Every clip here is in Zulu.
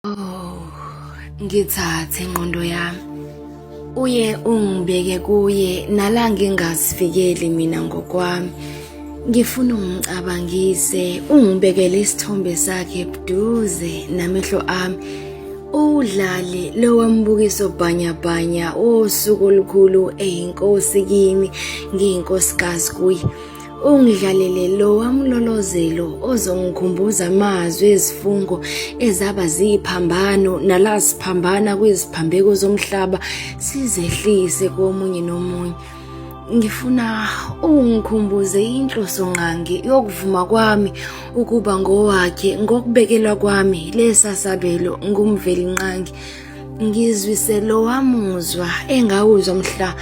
Oh, ngithathe ingqondo yami uye ungibeke kuye nala ngingazifikeli mina ngokwami. Ngifuna ungicabangise, ungibekele isithombe sakhe buduze namehlo ami, uwudlale lowa mbukiso bhanyabhanya wosuku olukhulu eyinkosi kimi, ngiyinkosikazi kuye. Ungidlalele lowa mlolozelo ozongikhumbuza amazwi ezifungo ezaba ziyiphambano nala siphambana kwiziphambeko zomhlaba sizehlise komunye nomunye. Ngifuna ungikhumbuze inhlosongqangi yokuvuma kwami ukuba ngowakhe ngokubekelwa kwami lesa sabelo nguMvelinqangi. Ngizwise lowa muzwa engawuzwa mhla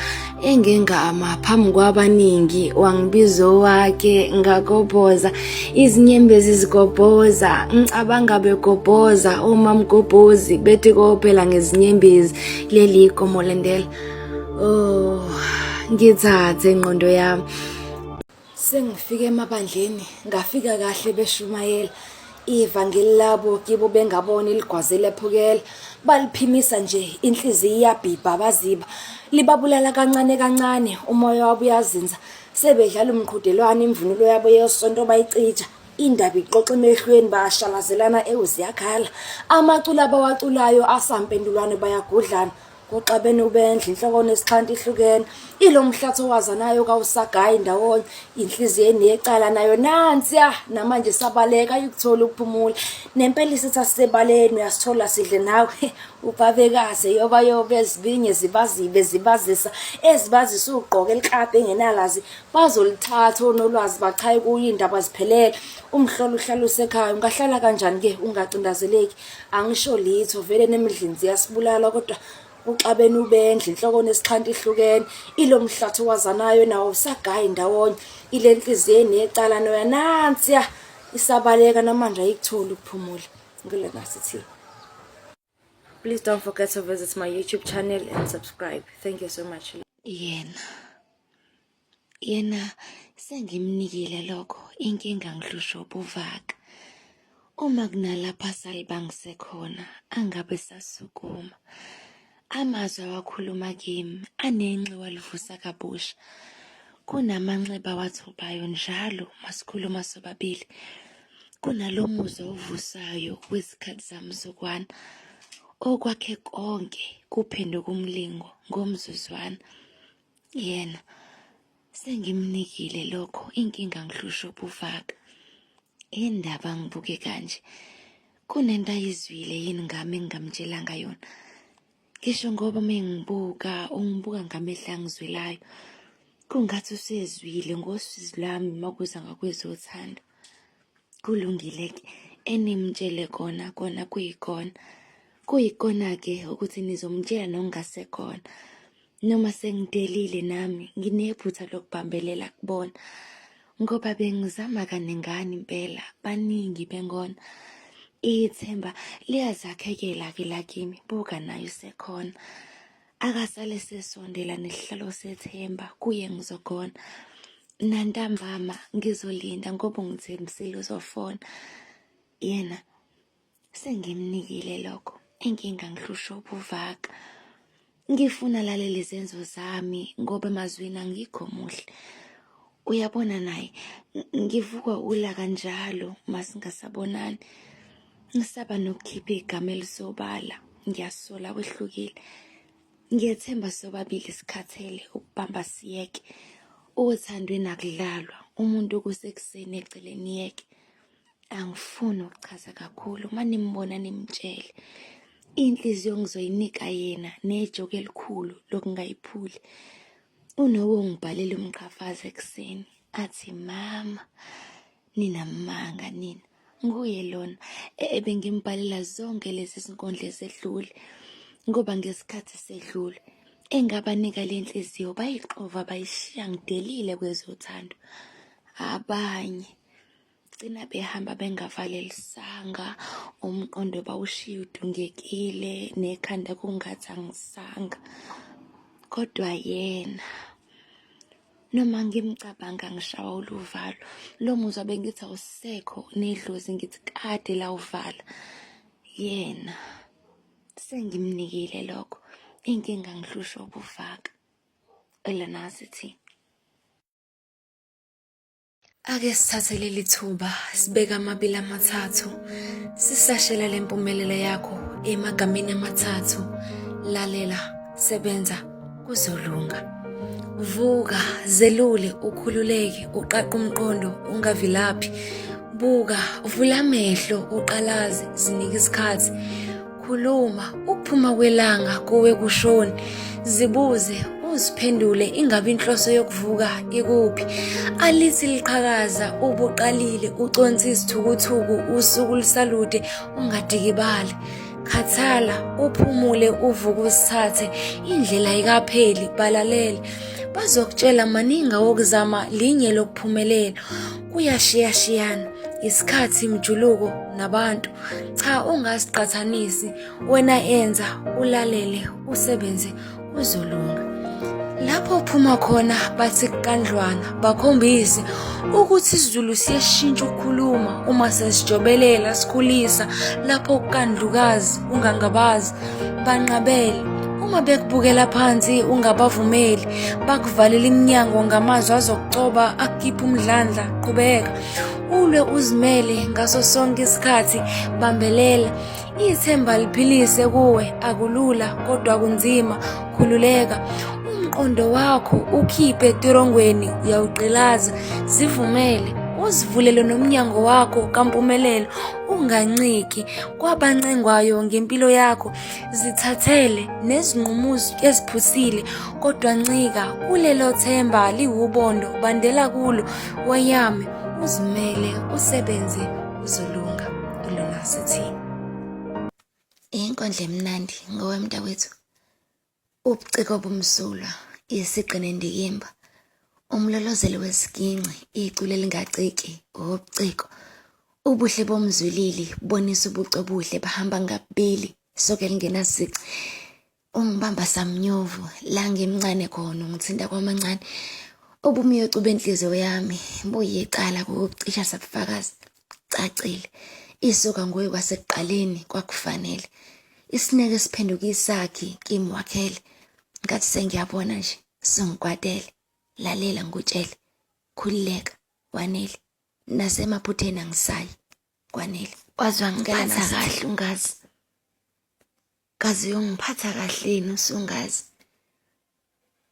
engengama phambi kwabaningi wangibiza owakhe ngagobhoza izinyembezi zigobhoza ngicabanga begobhoza omamgobhozi bethi kophela ngezinyembezi leli ikomo lendela. Oh, ngithathe ingqondo yami. Sengifike emabandleni ngafika kahle beshumayela ivangeli labo kibo bengabona iligwaze lephukela baliphimisa nje inhliziyo iyabhibha baziba libabulala kancane kancane umoya wabo uyazinza sebedlala umqhudelwano imvunulo yabo yesonto bayicija indaba ixoxa emehlweni bayashalazelana ewu ziyakhala amaculo abawaculayo asampendulwane bayagudlana Kuxabene ubendle inhloko nesixhanti ihlukene ilo mhlatho owazanayo kawusagayi ndawonye inhliziyo enecala nayo nansiya namanje sabaleka ayikuthola ukuphumula nempela isitha sisebaleni uyasithola sidle nawe ubabekaze yoba yoba ezibinye zibazibe zibazisa ezibazisa ugqoke eliklabhu engenalazi bazolithatha onolwazi bachaye kuyo iy'ndaba ziphelele umhlolo uhlala usekhaya ungahlala kanjani-ke ungacindazeleki Angisho litho vele nemidlinzi iyasibulala kodwa uxabene ubendle inhloko nesixhanti ihlukene ilo mhlatho wazanayo nawo usagayi ndawonye ile nhliziyo enecala noya nansiya isabaleka namanje ayikutholi ukuphumula ngilena sithi. Please don't forget to visit my YouTube channel and subscribe. Thank you so much. Yena Yena sengimnikile lokho inkinga ngihlushwa ubuvaka. Uma kunalapha salibangise khona angabe sasukuma. Amazwi awakhuluma kimi anenxiwa livusa kabusha. Kunamanxeba awathobayo njalo masikhuluma sobabili. Kunalo muzwa ovusayo wezikhathi zamzukwana. Okwakhe konke kuphenduka umlingo ngomzuzwana. Yena sengimnikile lokho inkinga ngihlushwa ubuvaka. Indaba ngibuke kanje kunento ayizwile yini ngami engingamtshelanga yona. Ngisho ngoba uma engibuka ungibuka ngamehlo angizwelayo kungathi usezwile ngosizi lwami makuza ngakwezothando. Kulungile-ke enimtshele kona kona kuyikona. Kuyikona-ke ukuthi nizomtshela nokungasekona. Noma sengidelile nami nginephutha lokubambelela kubona ngoba bengizama kaningana impela baningi bengona. Ithemba liyazakhekela-ke la kimi buka naye usekhona. Akasale sesondela nesihlalo sethemba kuye ngizogona. Nantambama ngizolinda ngoba ungithembisile uzofona. Yena Sengimnikile lokho, inkinga ngihlushwa ubuvaka. Ngifuna alalele izenzo zami ngoba emazwini angikho muhle. Uyabona naye ngivukwa ulaka njalo masingasabonani. Ngisaba nokukhipha igama elisobala, ngiyasola wehlukile. Ngiyethemba sobabili sikhathele ukubamba siyeke. Othandweni akudlalwa, umuntu kusekuseni eceleni yeke. Angifuni ukuchaza kakhulu, uma nimbona nimtshele. Inhliziyo ngizoyinika yena nejoka elikhulu lokungayiphuli. Unoke ungibhalela umqhafazo ekuseni athi mama ninamanga nina. Nguye lona ebengimbhalela zonke lezi zinkondlo ezedlule ngoba ngesikhathi sedlule engabanika le nhliziyo bayixova bayishiya ngidelile kwezothando. Abanye gcina behamba bengavalelisanga umqondo bawushiya udungekile nekhanda kungathi angisanga kodwa yena noma ngimcabanga ngishawa uluvalo lo muzwa bengithi awusekho nedlozi ngithi kade lawuvala. Yena sengimnikile lokho, inkinga ngihlushwa ubufaka. Elona sithi. Ake sithathe leli thuba sibeke amabili amathathu sisashela le mpumelelo yakho emagameni amathathu. Lalela, sebenza, kuzolunga. Vuka, zelule, ukhululeke, uqaqe umqondo, ungavilaphi. Buka, vula amehlo, uqalaze, zinike isikhathi. Khuluma, ukuphuma kwelanga kuwe kushoni. Zibuze, uziphendule ingabe inhloso yokuvuka ikuphi. Alithi liqhakaza ubuqalile uconsa izithukuthuku usuku lusalude ungadikibali. Khathala, uphumule uvuke usithathe indlela ayikapheli balalele. Bazokutshela maningi awokuzama linye lokuphumelela. Kuyashiyashiyana isikhathi imjuluko nabantu. Cha ungaziqhathanisi wena enza ulalele usebenze kuzolunga. Lapho uphuma khona bathi kandlwana bakhombise ukuthi isiZulu siyashintsha ukukhuluma uma sesijobelela sikhulisa lapho kandlukazi ungangabazi banqabele uma bekubukela phansi ungabavumeli bakuvalela iminyango ngamazwi azokucoba akukhipha umdlandla qhubeka Ulwe uzimele ngaso sonke isikhathi, bambelela. Ithemba liphilise kuwe, akulula kodwa kunzima, khululeka. Umqondo wakho ukhiphe etirongweni, uyawugqilaza. Zivumele, uzivulele nomnyango wakho kampumelelo, unganciki kwabancengwayo ngempilo yakho. Zithathele nezinqumo eziphusile, kodwa ncika kulelo themba liwubondo, bandela kulo. Wayame uzimele usebenze uzolunga ilona sithi. Inkondlo emnandi ngowe mntakwethu. Ubuciko obumsulwa, isigqi nendikimba, umlolozelo wesiginci, iculo elingaciki, ubuciko. Ubuhle bomzwilili bonisa ubuci obuhle bahamba ngabili, soke lingenasici. Ungibamba samnyovu la ngimncane khona ungithinta kwamancane ubumyocu benhliziyo yami buyicala kukucisha sabufakazi cacile isuka nguye kwasekuqaleni kwakufanele isineke siphenduka isakhi kimi wakhele ngathi sengiyabona nje sungikwatele lalela ngikutshele khululeka wanele nasemaphutheni angisayi kwanele waze wangiphatha kahle ungazi Kazi uyongiphatha kahle yini usungazi?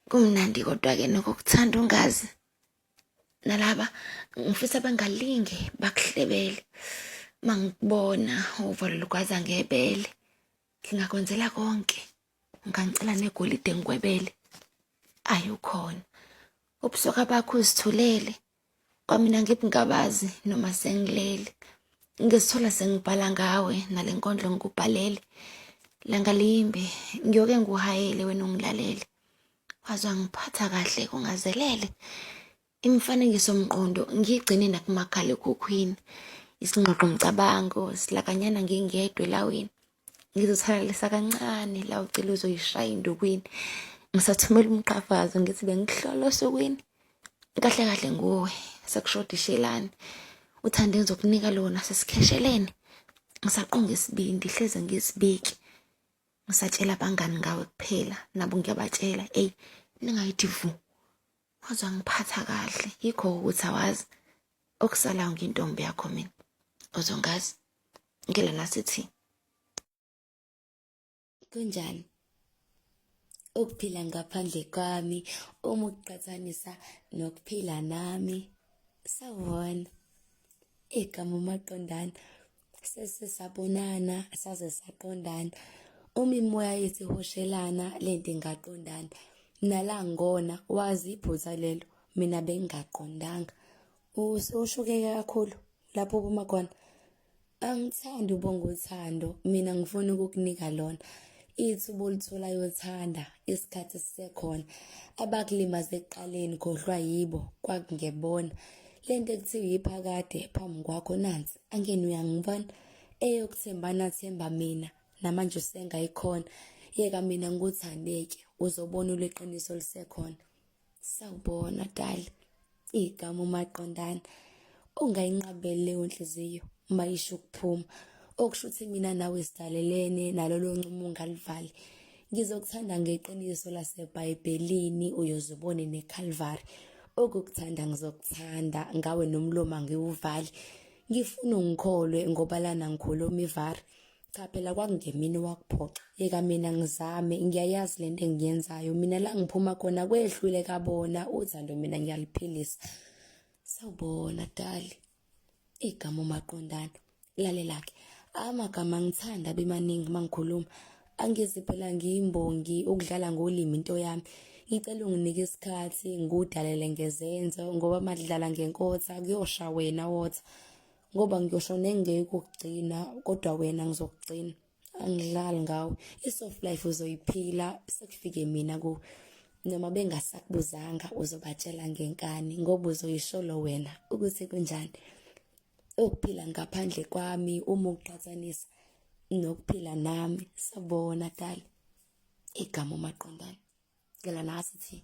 Kumnandi kodwa-ke nokukuthanda ungazi. Nalaba ngifisa bangalinge bakuhlebele. Mangikubona uvalo lugwaza ngebele. Ngingakwenzela konke. Ungangicela negolide ngikwebele. Ayi ukhona. Ubusoka bakho uzithulele. Kwamina ngibungabazi noma sengilele. Ngizithola sengibhala ngawe nale nkondlo ngikubhalele. Langa limbi ngiyoke nguhayele wena ungilalele. Waze wangiphatha kahle kungazelele. Imifanekiso mqondo ngiyigcine nakumakhalekhukhwini. Isingqoqo mcabango silakanyana ngingedwa elawini. Ngizothalalisa kancane la ucela uzoyishaya indukwini. Ngisathumela umqhafazo ngithi bengihlola osukwini. Kahle kahle nguwe sekushoda ishelani. Uthando engizokunika lona sesikheshelene. Ngisaqonga isibindi hleze ngizibiki. Ngisatshela abangani ngawe kuphela nabo ngiyabatshela eyi ningayithi vu. Waze wangiphatha kahle yikho ukuthi awazi okusalayo ngintombi yakho mina. Uzongazi? Ngeke nasithi. Kunjani ukuphila ngaphandle kwami uma ukuqhathanisa nokuphila nami? Sawubona. Igama umaqondana. Sesisabonana saze saqondana. Uma imoya yethu ihoshelana lento ingaqondana. Nala ngona wazi iphutha lelo mina bengingaqondanga. Usushukeke kakhulu lapho ubuma khona. Angithandi ubonga uthando mina ngifuna ukukunika lona ithuba olitholayo thanda isikhathi sisekhona abakulimaze ekuqaleni khohlwa yibo kwakungebona lento ekuthiwa iphakade phambi kwakho nansi angeni uyangibona eyokuthembana themba mina namanje usengayikhona yeka mina ngikuthandeke uzobona uleqiniso lisekhona Sawubona dali. Igama umaqondana. Ungayinqabeli leyo nhliziyo mayisho ukuphuma. Okusho ukuthi mina nawe sidalelene nalolo ncumo ungalivali. Ngizokuthanda ngeqiniso laseBhayibhelini uyoze ubone neCalvary. Ukukuthanda ngizokuthanda ngawe nomlomo angiwuvali. Ngifuna ungikholwe ngoba lana ngikhuluma ivari. Cha phela kwakungemini owakuphoxa. Yeka mina ngizame ngiyayazi lento engiyenzayo. Mina la ngiphuma khona kwehlule kabona uthando mina ngiyaliphilisa. Sawubona dali. Igama umaqondana. Lalela-ke amagama ngithanda bemaningi mangikhuluma. Angizi phela ngiyimbongi ukudlala ngolimi into yami. Ngicela unginike isikhathi ngikudalele ngezenzo ngoba madlala ngenkotha kuyosha wena wotha. Ngoba ngiyoshona engeke ukugcina kodwa wena ngizokugcina. Angidlali ngawe. I-soft life uzoyiphila sekufike mina ku noma bengasakubuzanga uzobatshela ngenkani ngoba uzoyisholo wena ukuthi kunjani. Ukuphila ngaphandle kwami uma uqhathanisa nokuphila nami. Sabona dali. Igama umaqondana. Cela nasi thi.